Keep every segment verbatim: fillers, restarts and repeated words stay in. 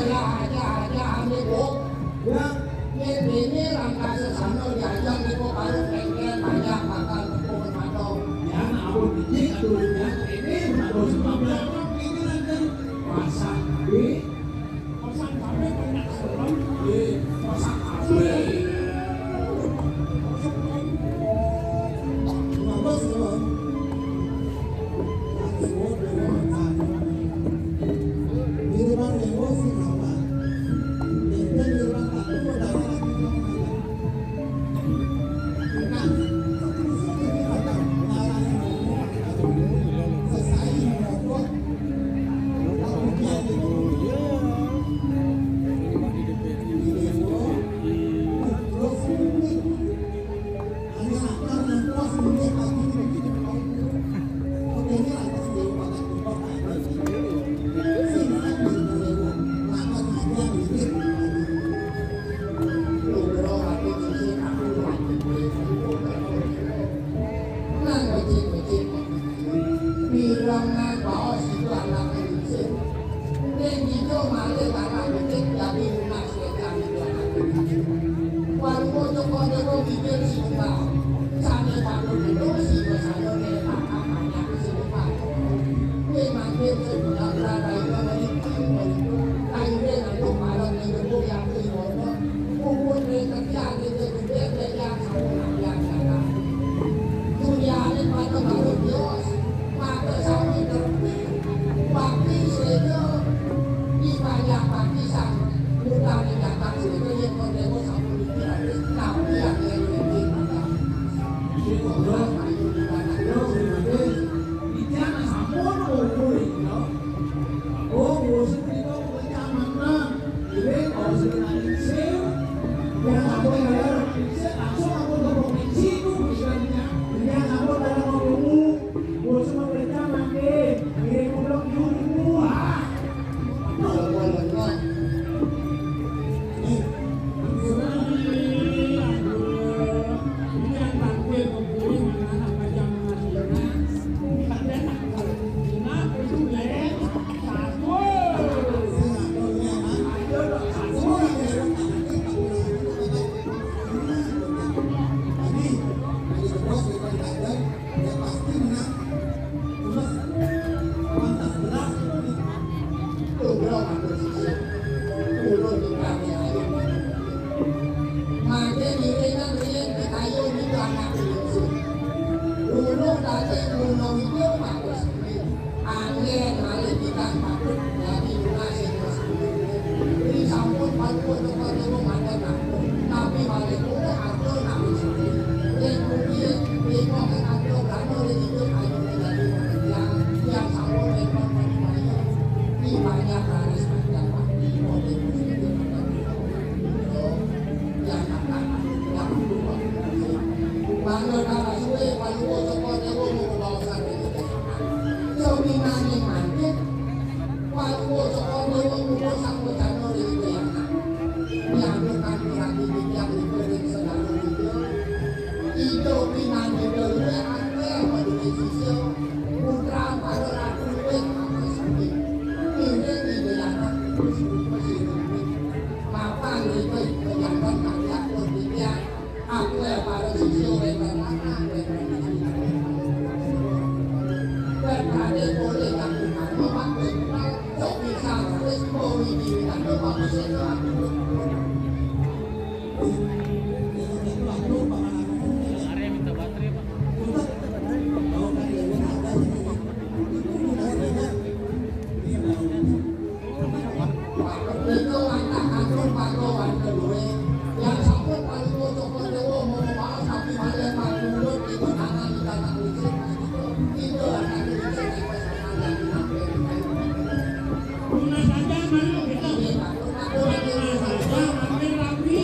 Aja, aja, aja, ambil, Bu. Ya. Yen dene langkah sesana diajak niku karo kengken banyak bakal tepung matong. Ya, nak abot becik atau ya, ini nak bos bablakan ini nanti. Pasang kabeh. Pasang kabeh banyak serem. Eh, pasang kabeh. Bagus, loh. Nang becik-becik. Bilang nang baos itu anak kecil. Ning ijo malih anak becik dadi lunas wedan itu anak kecil. Warung Joko Dewa mikir si Mbak. Sane padha dulu si Mbak Sano ne pakam anak si Mbak. Ning mangkin si Mbak Raina menipu. Kaire nang parang ning jero yang si Mbak. Puput ning kerja ning jero yang sampun apian jalan. Suryane padha karo Dios, maka sami ngerti. Bakti srega, ibadah bakti sang utami datang srega yen kok dewa sampun iki tapi yang yang iki pada. Iki kok ora ayo ibadah terus iki. Iki ana sampun umur iki lho. Oh, musim iki kok kecaman. Ini kalau sudah ningsih, ya, aku yang bayar ningsih, langsung aku ke provinsi itu, misalnya. Ini yang aku dalam waktumu, gue cuma kerja nanti, ini udah dulu, ah. Kalau gue lengkap. Ini, ini yang tampil ke bumi, mana apa jam masih. Mangke ngiring kan riyen dikayuh niku anak ingsun. Ulun dadi ulun itu matur sembah. Anggen malih tigang patut dadi lunas sing resmi. Ri sampun panuwun teka niku mangke ampun. Napi malih kula atur napi sembah. Ring pundi ring kok atur brana ring idup ayu dadi pekerjaan. Yang sampun ring panitia. Di banyak laris panjang pati. Mangga kala suwe paluwung saka dewa mung kawasan ing desakan. Sawinane mangkin, paluwung saka dewa mung sang wacana ring desakan. Nyamuk kang pirang titiang ing ring segala ida. Ida pinandhita luwih akeh maduning sisya, putra para ratu luwih akeh sami. Ngiring ing desakan terus rupa sirupin. Mapan rika pejabat kang diatur titiang, aku ya para sisya wénten lanang, wénten lanang. Wénten boleh kaku kaku, aku kenal, sok bisa, wis mau ini, kita coba mesin aku. Are minta baterai, Pak. Nika wantah atur pagowan keduwe, yang sampun panuwun saka dewa mau maaf tapi malih panuwun ing tangan ing tangan licin. Nika anak licin ing pasangan yang dinampil. Lunas saja, mari kita. Lunas saja, mampir rapi.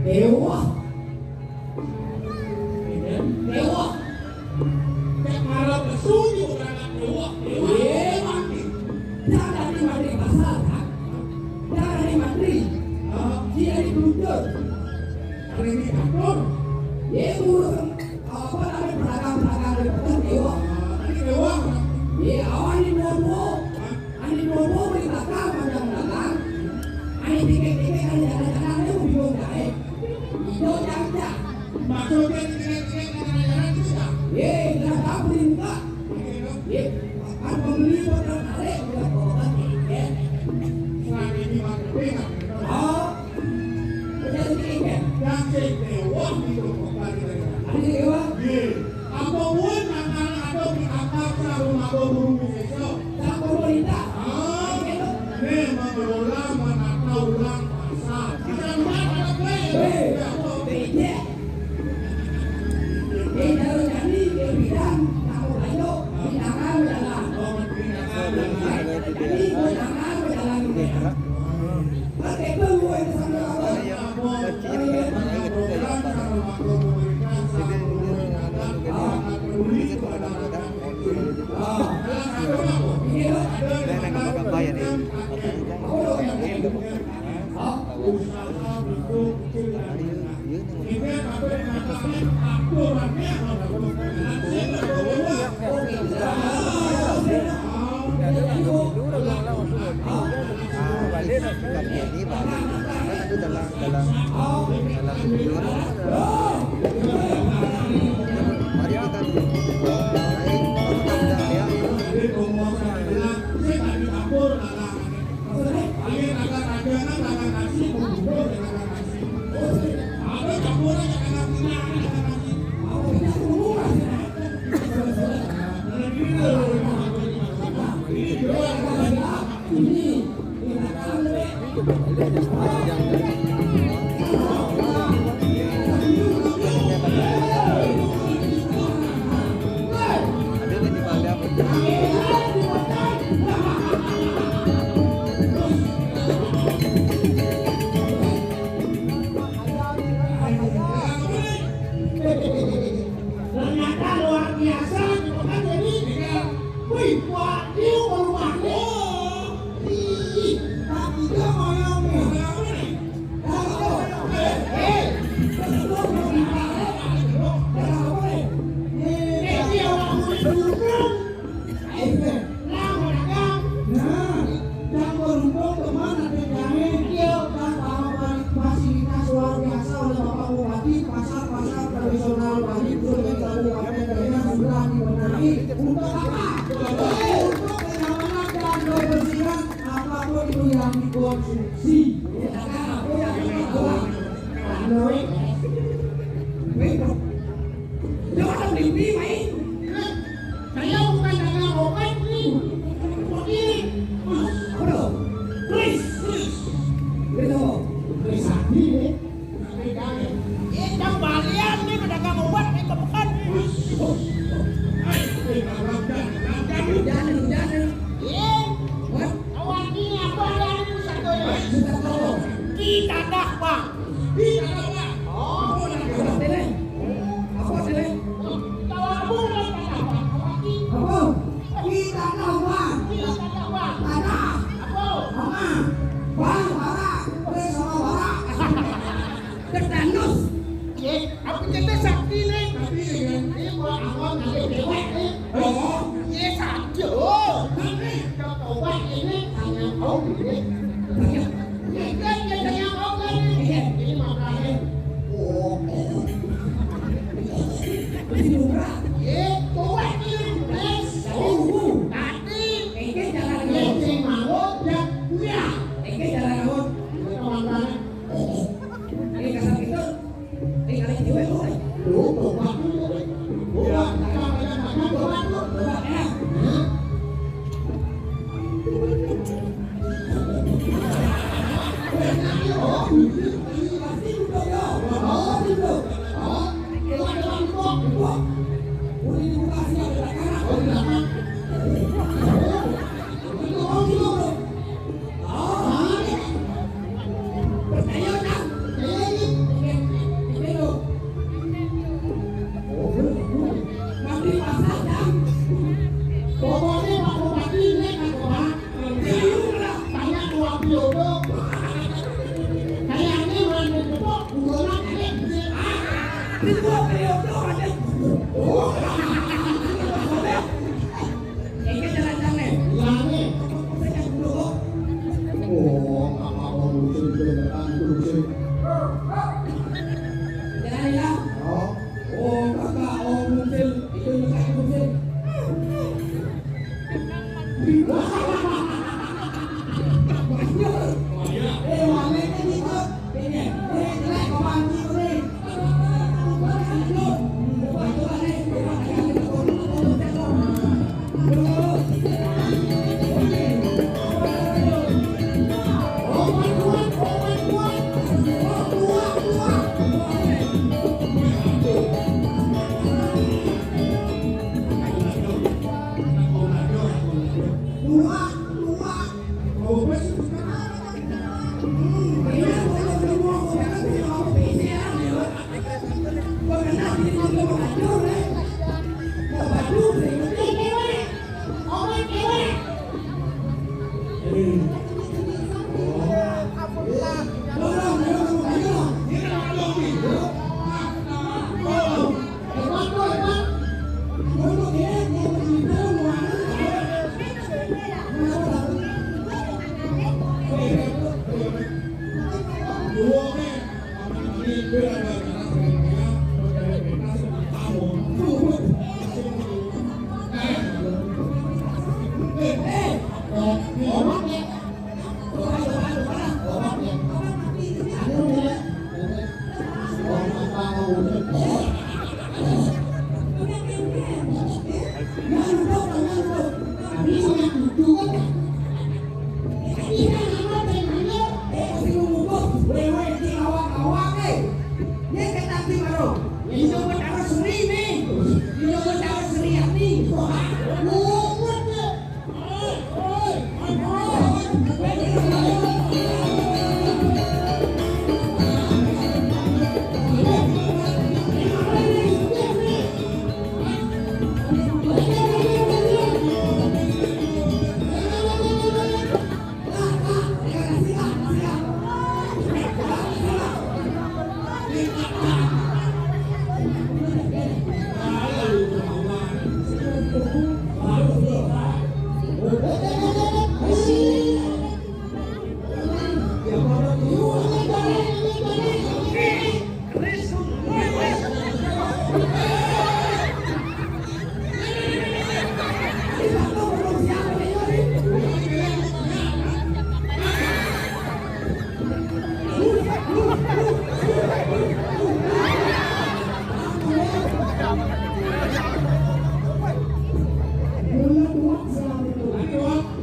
Ewah. Ewah. Cek marah pesunyi berangkat ewah. Ewah. Ewah. Jangan di mantri pasar, kan? Jangan di mantri. Ah. Dia di peluntur. Ada di kantor. Dia ngurus apa namanya, pedagang-pedagang di pekan ewah. Ah, ini ewah. Iya, awan di dua-dua. Hah? Ane bobo di belakang, panjang belakang. Ane dikit-dikit, ane jalan-jalan, ane bingung gae. Ijo jangkang. Maksudnya dikit-dikit, ane jalan-jalan itu ya? Ye, nggak tahu di muka. Ye, kan pembeli modal tarik, udah bawa tiket. Selama ini mah gede, kan? Oh. Udah dikit, ya? Yang saya dewa di toko tadi, kan? Ane dewa? Ye. Apa pun nakal atau diakal sarung atau burung di sesok. Sapa wanita? Ah, ini mengelola menata ulang pasar. Kita lihat anak gue. Hei, ya, kok. Beda. Ini kalau jadi, dia bilang, kamu ayo, di tangan, jalan. Oh, di tangan, jalan. Jadi, gue tangan, jalan. Pakai tunggu, itu sambil apa? Mari kita duduk. Baik, kamu tak ada ya. Ternyata luar biasa, gitu kan, jadi, wih, wah, dia berubah. Ih, tapi dia mau yang nih. Kalau, eh, eh, eh, dia orang kulit burung. Nah, dan berhubung teman ada jane, iya, dan bawa fasilitas luar biasa oleh Bapak Bupati, pasar-pasar tradisional Bali, Sungai Kabupaten Gianyar sudah dibenahi. Untuk apa? Untuk kenyamanan dan kebersihan apapun itu yang dikonsumsi. Anu, eh. Wih, bro. Dia orang mimpi, main. Saya bukan dagang obat nih. Ini. Apa tuh? Kris. Kris. Kris apa? Kris sapi nih. Ini yang balian nih, pedagang obat nih, kepekan. Jangan, jangan. Iya. What? Awak ini apa dari pusat tuh? Pusat apa? Kita dah, Bang. Kita dah, Bang. Oh. Apa tuh? Apa tuh? Kalau aku udah kata apa? Apa? Kita tahu, Bang. Kita tahu, Bang. Tanah. Apa? Mama. Bang, Bara. Terus sama Bara. Tetanus. Ye, apa kita sakti nih? Sakti nih, kan? Ini buat apa? Nanti cewek nih. Oh. Ye, sakti. Oh. Nanti. Coba ini tanya kau ini. Tanya. Ini kan dia tanya kau kan? Iya. Ini makanya. Oh. Ini murah. Ye, coba ini. Tes. Oh. Tapi. Ini jangan. Ini mau. Ya. Ini jangan mau. Ini makanya. Ini kasar gitu. Ini kali cewek, oh. Tuh, tobat dulu. Tobat, jangan banyak makan, tobat dulu. Tobat, ya. Hah? Oh, kakak, oh, mungkin itu kakak, mungkin.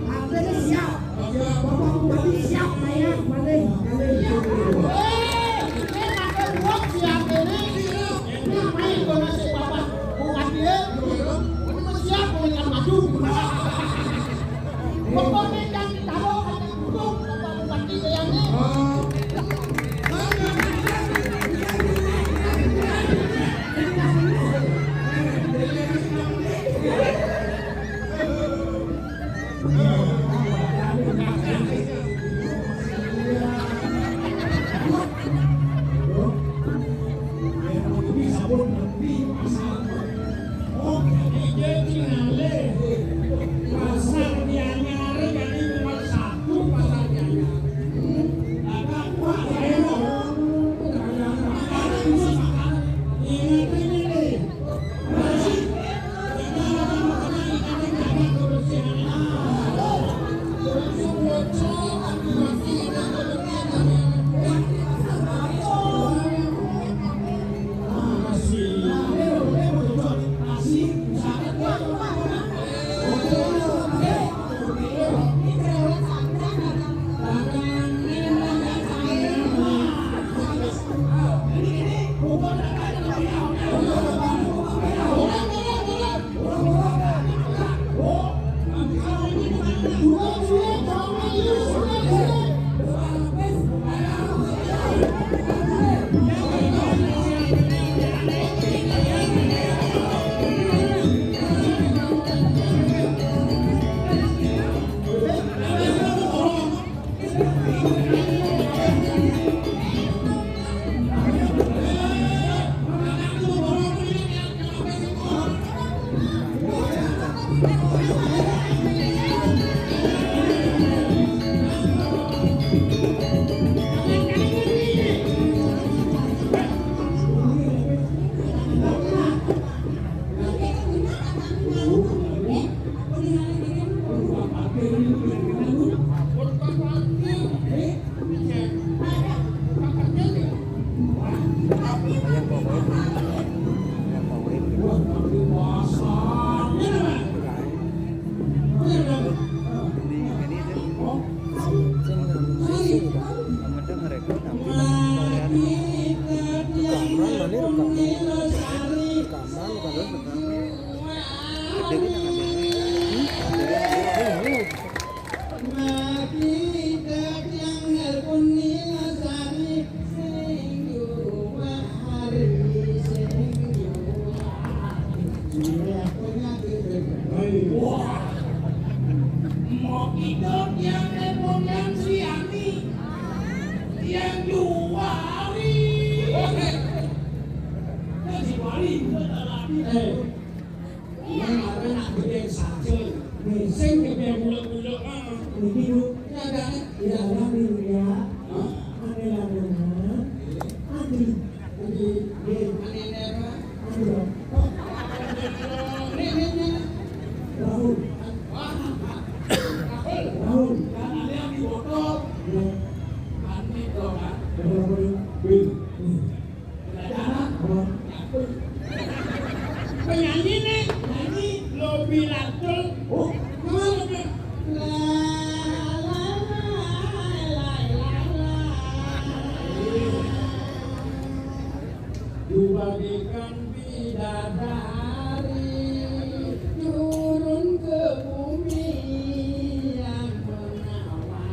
Artinya siap. Bapak Bupati siap, Pak, ya? Mari, mari. Ini pakai buat siap ini. Ini apa yang gua kasih Bapak Bupati, ya? Ini mah siap, mau ikan madu. Pokoknya yang ditaruh, ada duduk, Bapak Bupati, ya, ini. Yang favorit. Yang favorit. Ini, ini deh. Yang penting mereka namanya varian. Rekaman, mana rekaman? Rekaman, kalau rekaman. Ada kan ada. Hmm? Ada kan ada. Wah. Mau itu yang nelepon yang si Ani. Yang juari. Yang si Wali. Eh. Ini apa nak gedeng saja. Nih, sing gedeng bulek-bulek, ah. Ini dulu. Ya, kan? Ya, ya, ya. Hah? Ada yang mana? Ada. Ada. Ada. Ada. Ini, ini, ini. Rahul. Rahul. Rahul. Kan ada yang di motor. Ya. Kan di motor, kan? Ada apa nih? Bil. Nih. Penyanyi nih, nyanyi lo bilang tuh. Oh, gimana tuh? La, la, la, la, la, la. Bagaikan bidadari turun ke bumi yang menawan.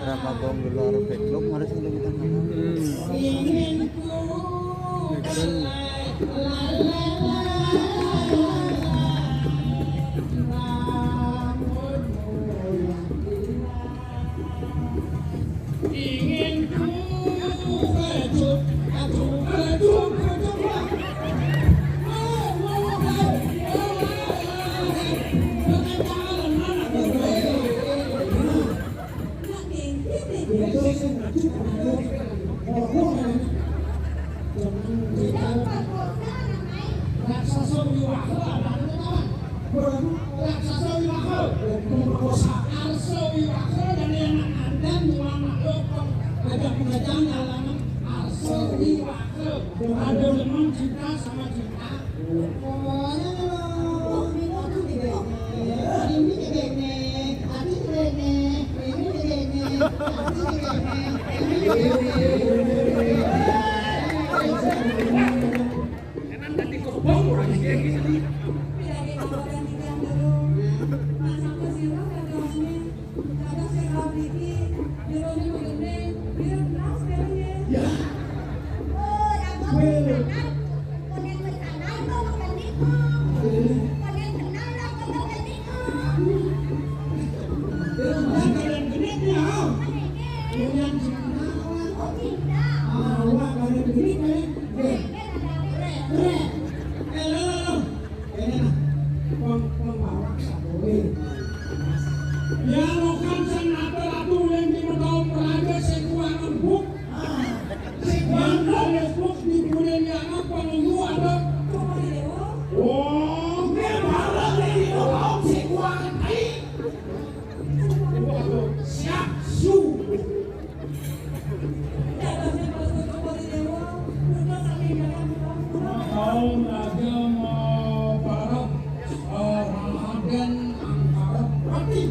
Drama gong di luar backlog, mari sing kita. Hmm. Raksasa Wiwaha, ada apa? Raksasa Wiwaha. Arsa Wiwaha dan yang akan tuan makhluk. Ada pekerjaan dalam Arsa Wiwaha. Ada lemah cinta sama cinta. Ya, lo kan sang ratu-ratu yang di Metaung Praja sing kuat empuk. Sing kuat empuk di bulan yang apa nunggu ada. Oh, dia malah dari Metaung sing kuat. Siap, su. Taun raja mau parep, eh, Raden Angkarepati.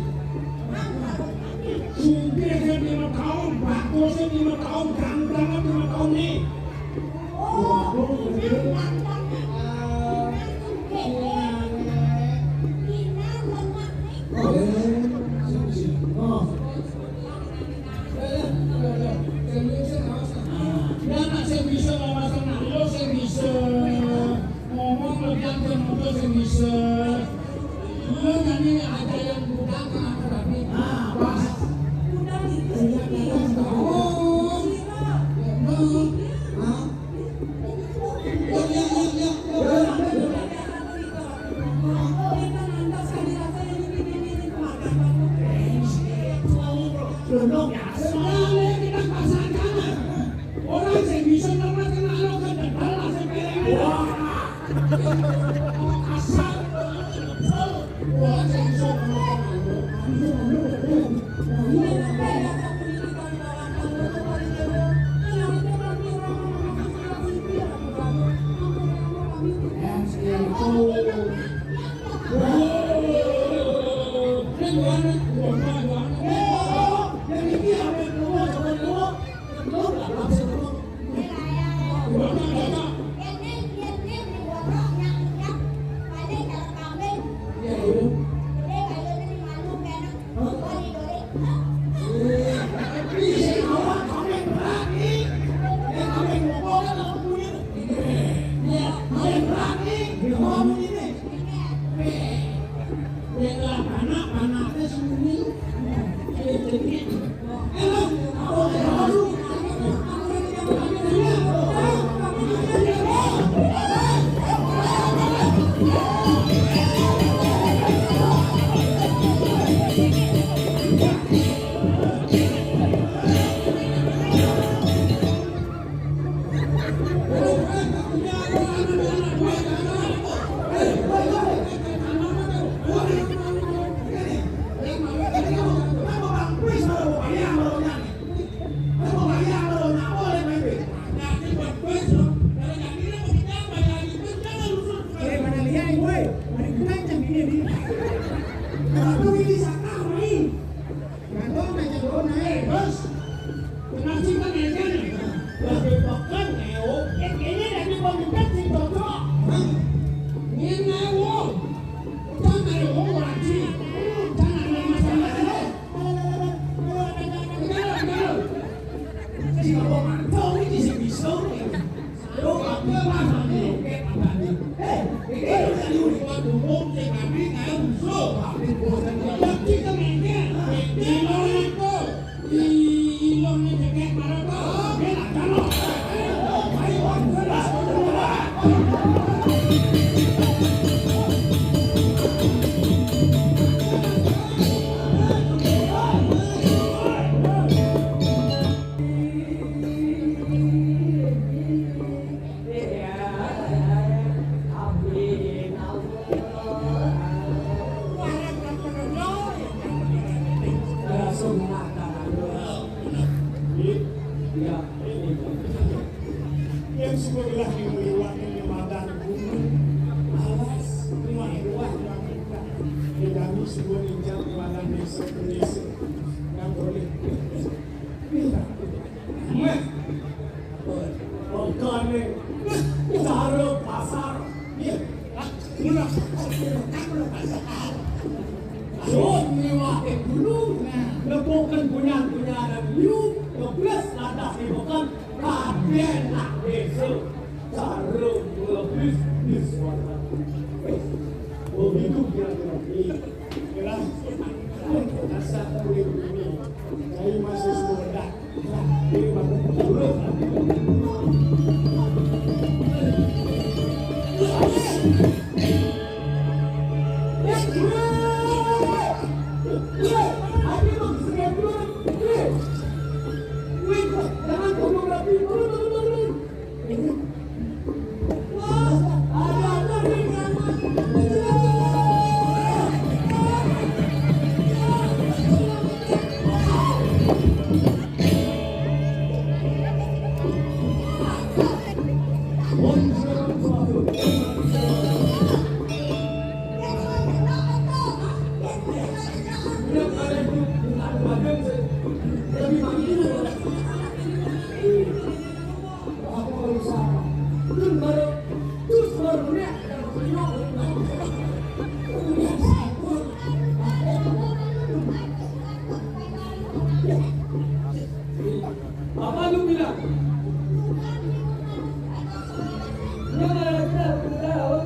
Sugih lima taun, bagus lima taun, ganteng lima taun nih. Ya, nak sing bisa ngomong senang, lo sing bisa ngomong lebih aja muda sing bisa. Lo nyanyi aja yang muda kan aku rapi. Nah, pas. Iya, iya, iya. Oh. Ya, no. Hah? Ya, ya, ya, ya. Belum ya. Orang sing bisa ngemas Yang suka belah yang meliwat yang madan gunung, alas, rumah luas, rumah kita. Yang kami semua ninjau di madan desa ke desa. Yang boleh. Meh. Bukan ni. Taruh pasar. Ya. Mula. Mula. Mula. Lut liwat gunung, nepukin bunyan-bunyanan liu, ngebles lantas di beken, kabeh nak desa, cara ngebles di suara. Begitu kira-kira ini. Kira, rasa kulit ini, kayu masih semudah. Apa lu bilang? Lu malah bilang,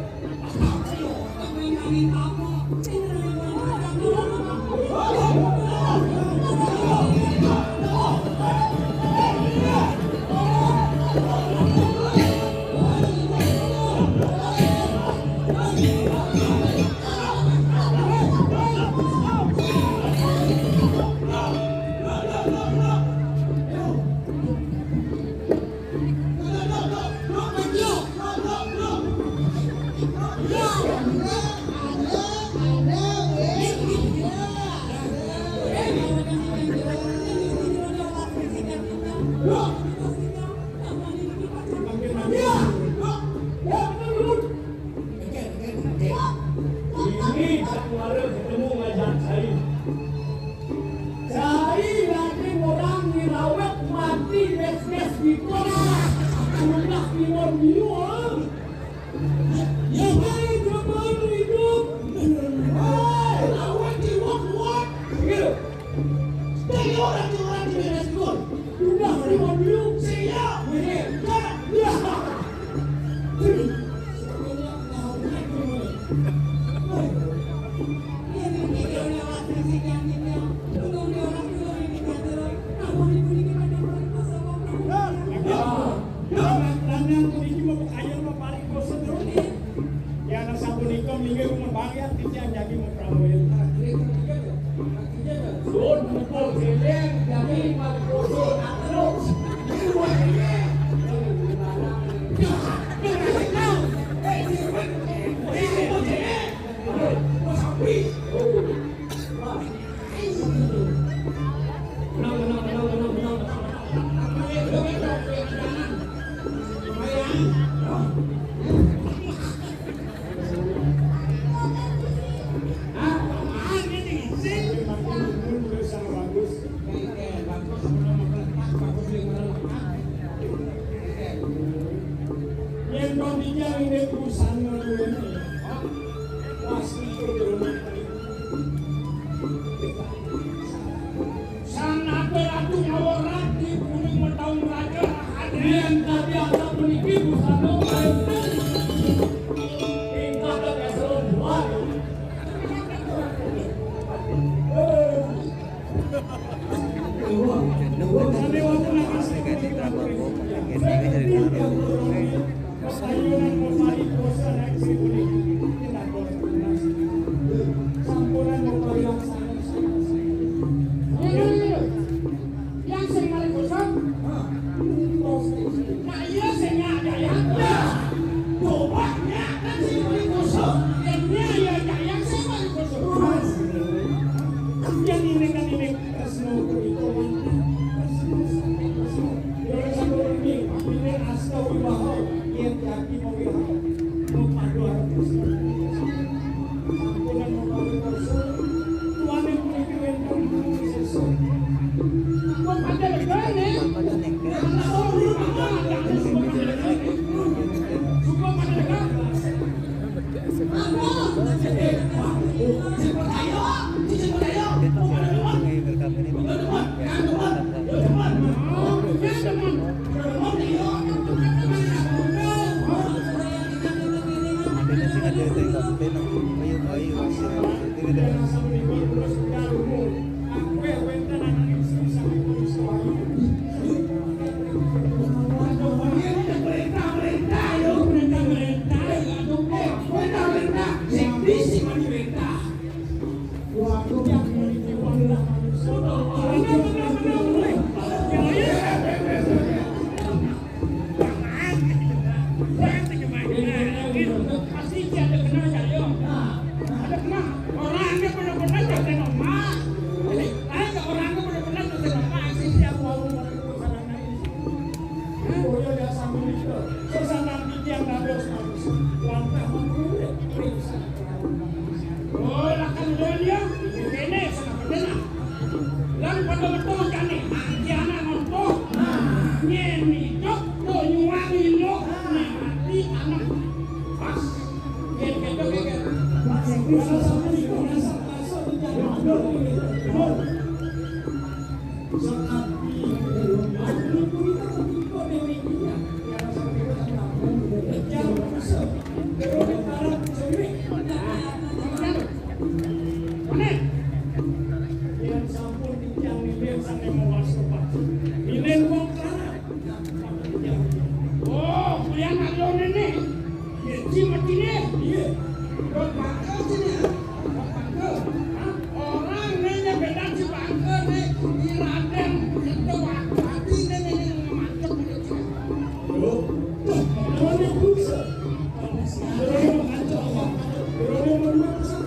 Iwan Biu, ah. Ya, ya, baik, ya, baik, hidup. Hei, lawan Iwan, Iwan. Gitu. Dari orang, orang di Medan School. Udah, Iwan Biu. Siap. Iya. Ya. Lanang puniki mapakayon maparing kosa terus. Ya, anak sapunika minggir mengembang ya, titiang jagi mapramoya. Sun mukul jeleng, jagi maring kosa terus. Yen to dijang ning busana kuwi, pasti perjuangan. Sanate ratu ngaworat di kuning metaung raja. Yen tapi anak puniki busana kain tingkat eselon dua. Yang sing maring gosok. Nah, iya sing ngajak ya. Coba ya kan sing maring gosok. Yang iya ya yang sing maring gosok. Yang ini kan ini. Tresna punika wantah tresna saking tresna. Yen sampun niki, pamilih asta wiwaha, yen jati mawihawa, mapadu arep tresna. Sampunan mapadu karsa, tuane puniki wenten sesa. Mapadu legane. Mapadu legane. Suka pada legane. Kaya dasar menika, sesanan titiang dados manusia, wantah mangurip ring sana. Oh, lakar doan ya, kene sana bener. Lan pada betul jane, mati anak nonton. Nyen hidup, to nyuwang hidup, nek mati anak pas. Yen ketok, ketok. Pas. Oh, kuliah nang lho, Nenek. Iya. Iya. Kok bakal sini, ya? Kok bakal? Hah? Orang nanya beda si bakal, nih. Di Raden Kertawati, nih, nih, nih, ngemantuk, nih. Loh? Loh, namanya bisa. Loh, ngemantuk apa? Loh, namanya bisa.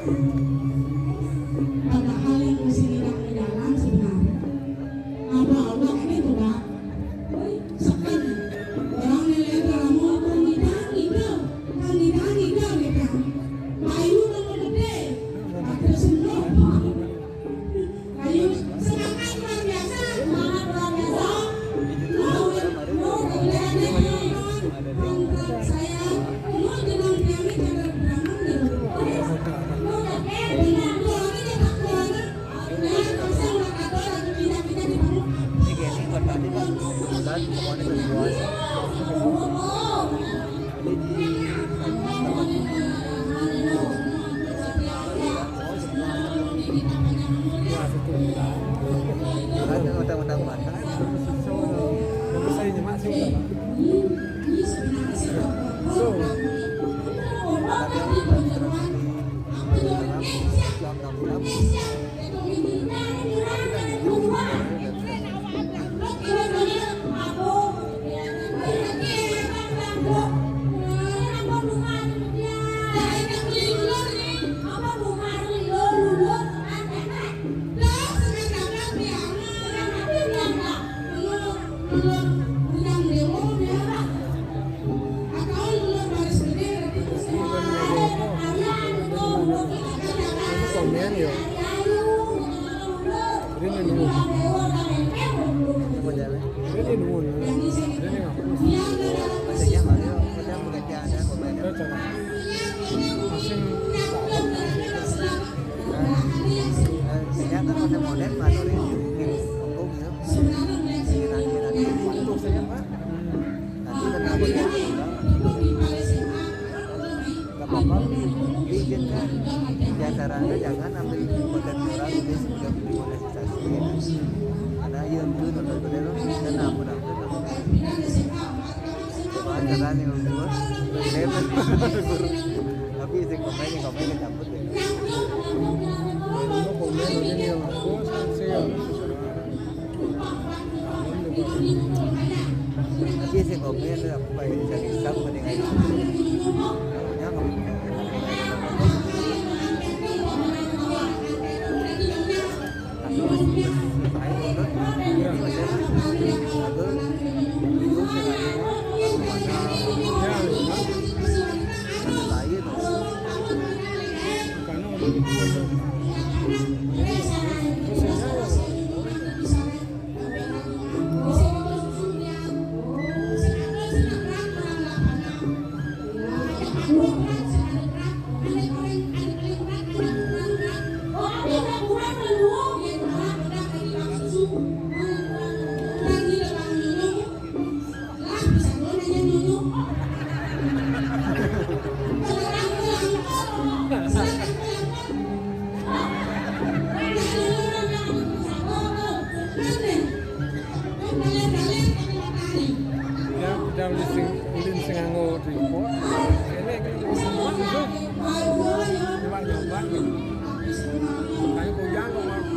Padahal yang mesti ngidang di dalam sebenarnya. Apa Allah ini tuh, Pak? Seken. Orang nilai dalam mau kan ngidang, ngidang. Kan ngidang, ngidang, ngidang. Payu nomor gede. Ada semua. Ayo, semangat luar biasa. Semangat luar biasa. Mau, mau, mau, saya, mau jenang kami cara beramal. Mau, eh, dengan doanya, tak doanya. Nah, kalau saya udah kata lagi pindah, kita di panggung. Ini kayak ini buat tadi, Pak. Bukan, pokoknya dari luar. Jadi di Ada utang-utang Batak. Komen ya. Ini nunggu. Ini nunggu. Ini nggak. Maksudnya Mario, maksudnya bukan dia ada komen. Asing. Ternyata model-model Mario ini. Kira-kira. Tapi kenapa dia nggak apa-apa, izin kan di acaranya jangan ambil konten orang, jadi sudah dimonetisasi. Karena iya, itu nonton bener, dan apa, apa. Coba acaranya yang gua, tapi isi komen, komen cabut ya. Komen ini yang aku, saya Lagi sih kopi itu aku kayak bisa bisa mending aja. Kamunya kamu. Aku masih bisa saya nonton. Ini masih enak. Aku dulu sih nggak ada. Aku masih lain. Ya, udah lising, ulin sing nganggo tripod. Ini, ini, ini, ini, nyoba-nyoba. Kayak kuyang kok, Mas.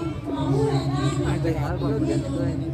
Ada hal bagian itu ini.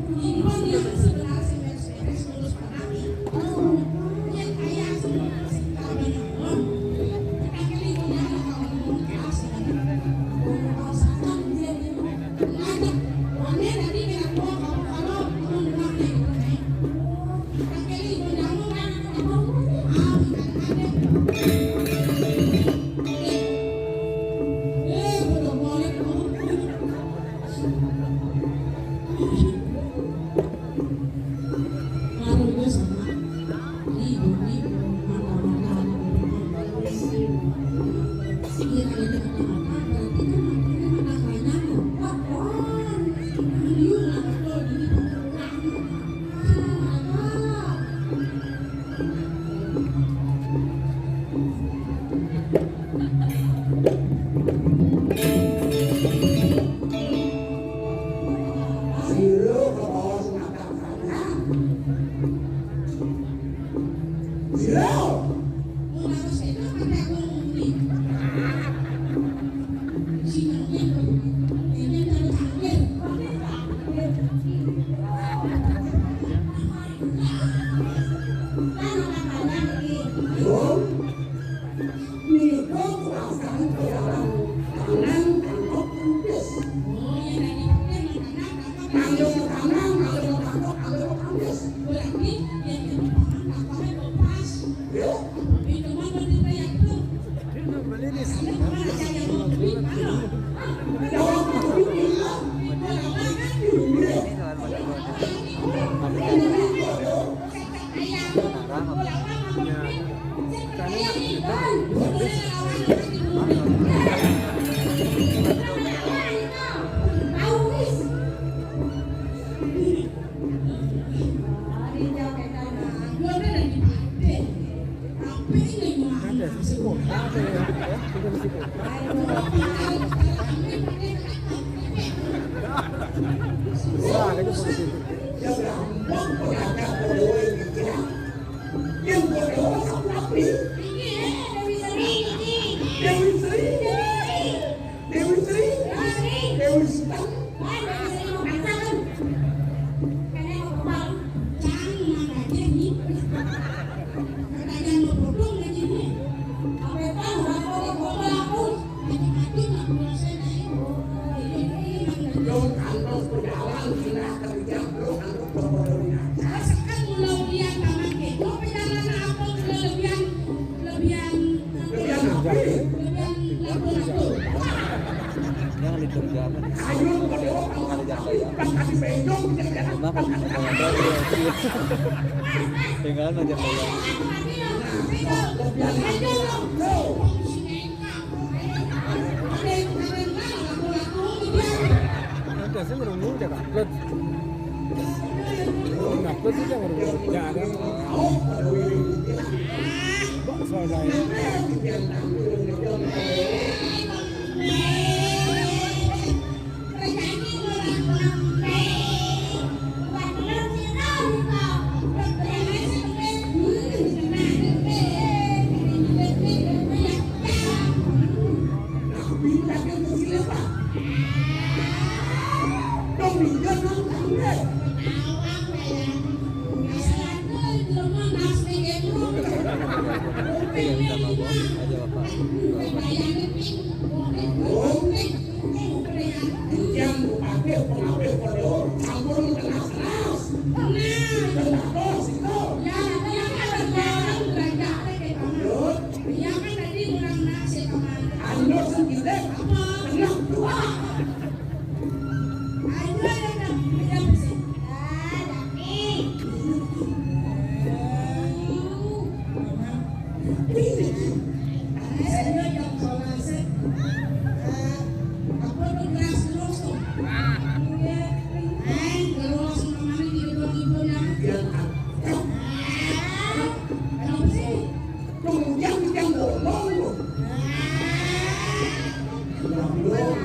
Susah aja politik. Dewi Sri. Dewi Sri. Dewi Sri. Dewi Sri. Jangan di jam-jam. Jangan di jam-jam. Cuma kan jangan bawa. Tinggal aja kalau. Ada sih ngerunggu, cakap. Nah, terus itu yang ngerunggu. Ya, ada. Kok soal lain? Yang sama bos aja bapak. Yang dipanggil pengapil kodeor, ampun keras-keras. Keras itu. Lanjut. Anu sing gede, kena dua. Kemudian kita ngomong, ngomong,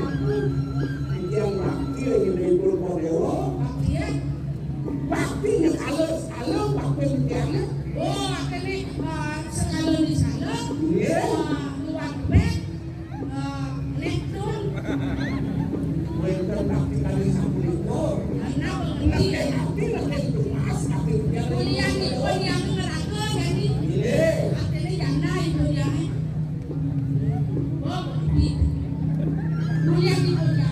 yang wakil yang dari Purworejo, wakil yang halus, halus, wakil yang Oh, akhirnya eh, sekalian di sana. Iya. Eh, luar bed. Eh, Neptun. Wénten tapi kali sapunika. Karena mengerti. Tapi nanti tugas tapi ujian. Kuliah nih, kuliah neraka jadi. Iya. Akhirnya janda ibu dia. Oh, mengerti. Kuliah nih, kuliah.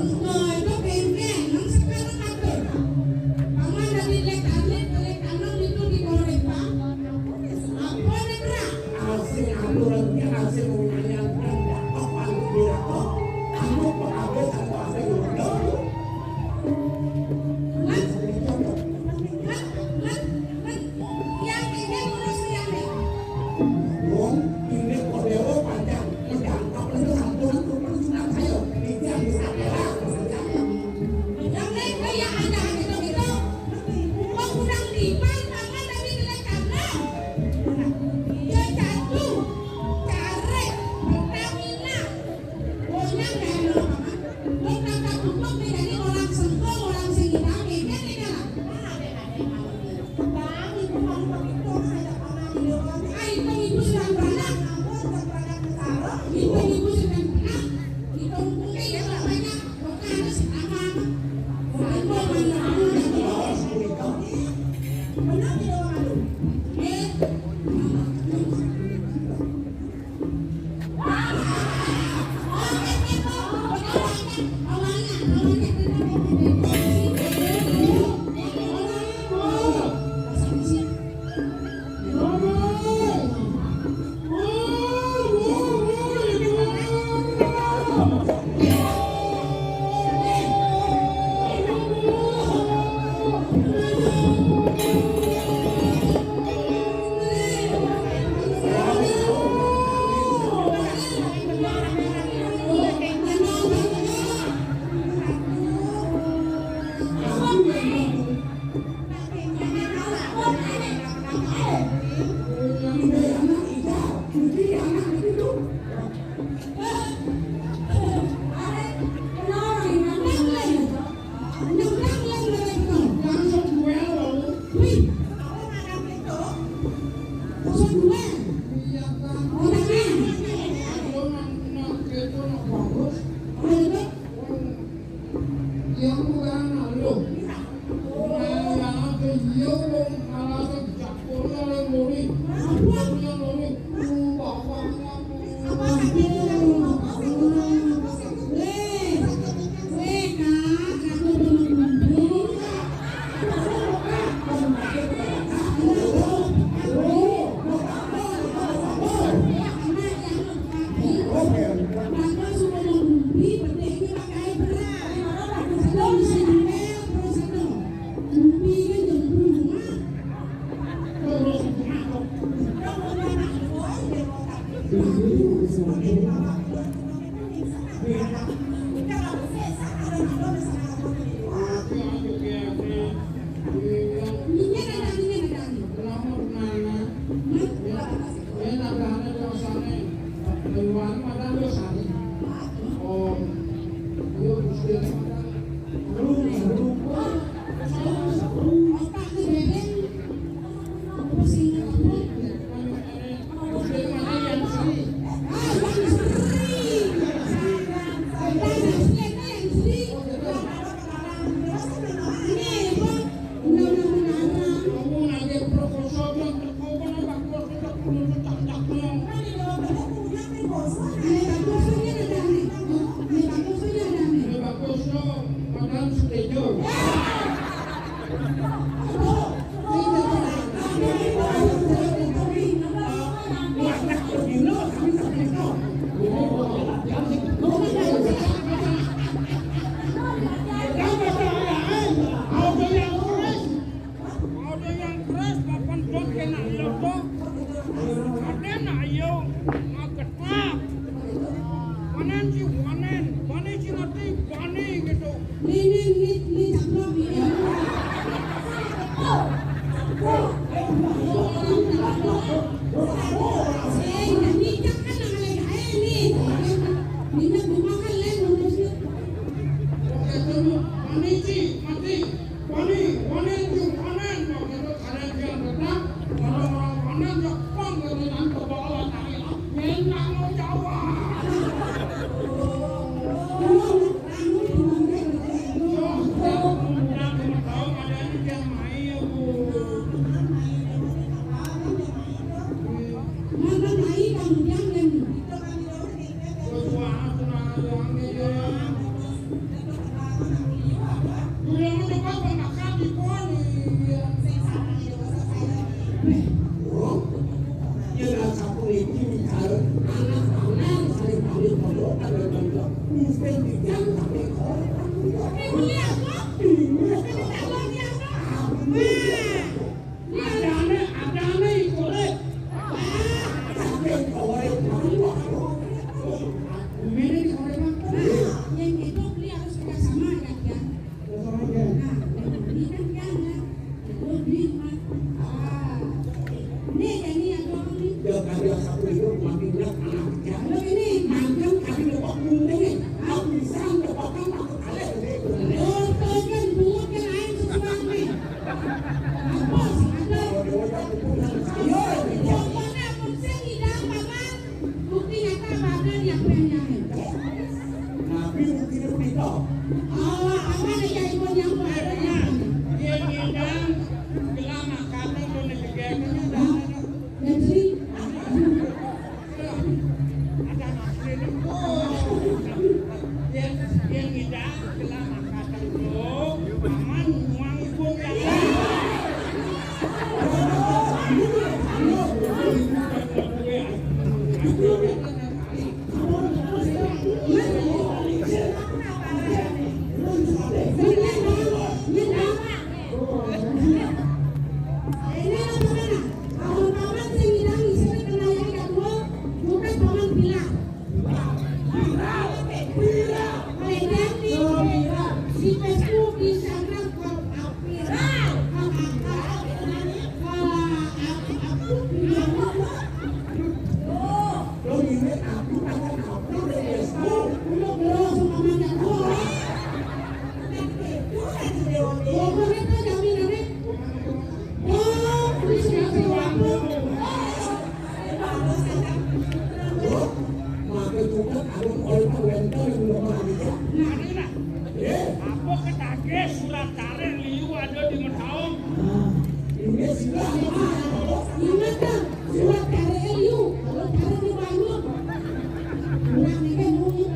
Nah, itu kéngkén, nang sekarang atur. Paman dari lek alit, lek anom itu di korek, Pak. Apa nih, Bra? Asing aturannya, asing wilayah, dan dapat paling dirako. Anu pengabis atau asing rodo. Hah? Hah? Hah? Hah? Yang ini ngurus yang ini. Wong, ini kodéwa panjang, menjangkau itu sampun aku persunat saya. Ini yang bisa kira, maksudnya. Yang lain kayak ada gitu-gitu. Kok kurang lipat, makan tapi tidak karena. Dia jatuh, karet, Pertamina. Pokoknya nggak ada apa-apa. Kok kata tutup nih, jadi orang sengkong, orang sing hitam, ya kan, ya kan? Bang, ibu malu begitu, ada orang di luar. Ah, itu ibu sedang beranak. Ampun, sedang beranak besar. Itu ibu sedang beranak. Itu mungkin yang banyak. Bukan ada si Amang. Bukan gua malu. Benar tidak malu? Eh. Ada yang keras, papan dot kena iloto. Ada nak iyo ngagetak. Panen si panen, bani si mati, bani gitu. Ini, ini, ini caplok ini. Eh, ini jangan yang ada ini. Ini bukan lain ngurusnya. Oke, tunggu. Bani si mati. Wani, wani, jung, wanen, mau gitu, kalian yang benar, orang-orang wanen, ya, pang, gitu, nanti bawa tangi, nyenang, mau Jawa. Yo, ya, udah, udah, tahu, ada ini yang main, ya, Bu. Mana main, kamu jangan. Terus, wah, aku nanya, ya. Yen aku iki misalnya anak paman, saya paling pondok, tanggal tanggal. Mesti dijang sampai korek. Adane, adane iku, Lek. Saking korek. Ngene iki korek, Bang. Nah, yang itu beli harus kerjasama ya, Kian. Nah, yang ini kan Kian ya. Itu di rumah. Ah. Ini yang ini yang doang nih. Ya, kaya satu itu mati nak anak. Ya, lo ini. Mantan kami dapat untungnya. Aku bisa mendapatkan aku kalah dari itu. Lo pengen buat yang lain sesuatu nih. Apa sih ada? Yo, pokoknya pun saya tidak paman. Bukti nyata bakal diakuin yang lain. Nabi buktinya begitu. Allah, paman aja ikut yang lain. Dia ngidang, gelama, kata pun digeger. Hah? Dan sering. Apa ketagih surat tarik liu ada di Medaung? Ingat, Kang, surat tarik liu, kalau tarik di Bandung. Kurang ini mungkin.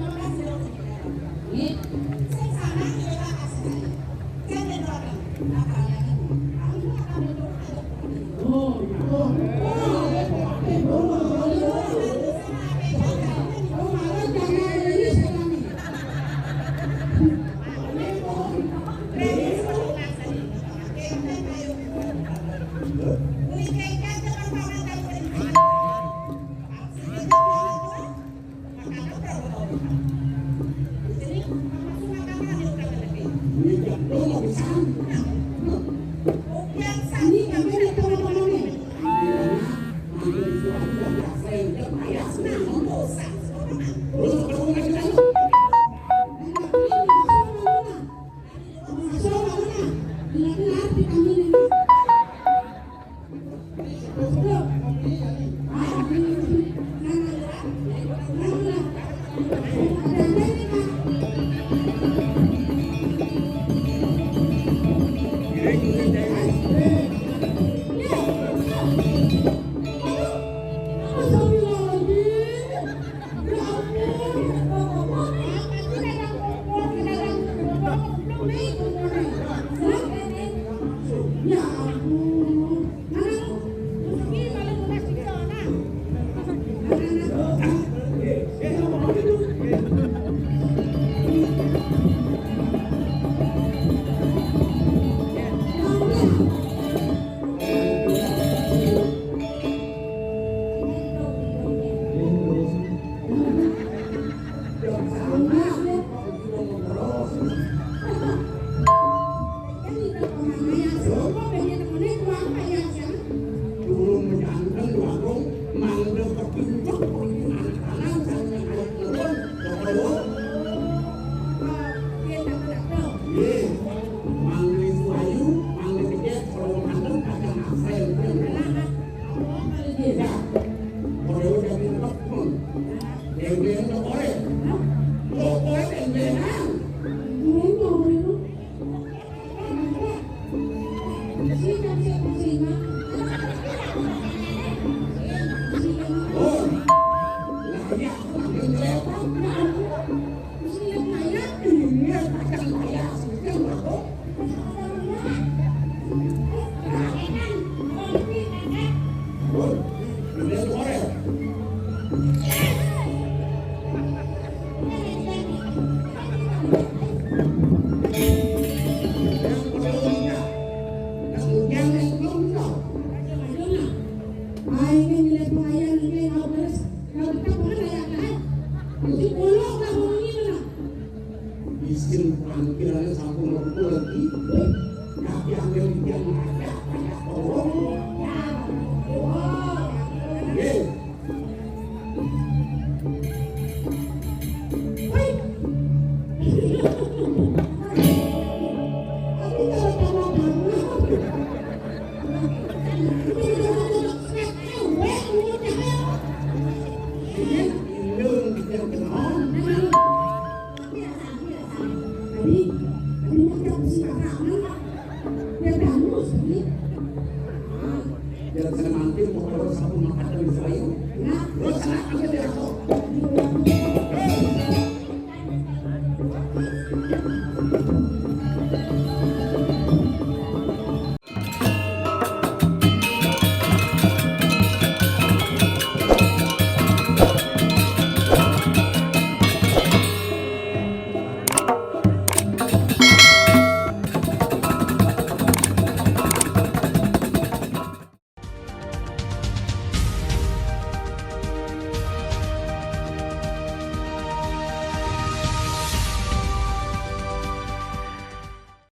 Aku ngumpul lagi. Nah, yang dia ngajak banyak orang. Wah, Jangan sana mampir, mau keluar satu makan dari saya. Nah, lo sana ambil dari aku.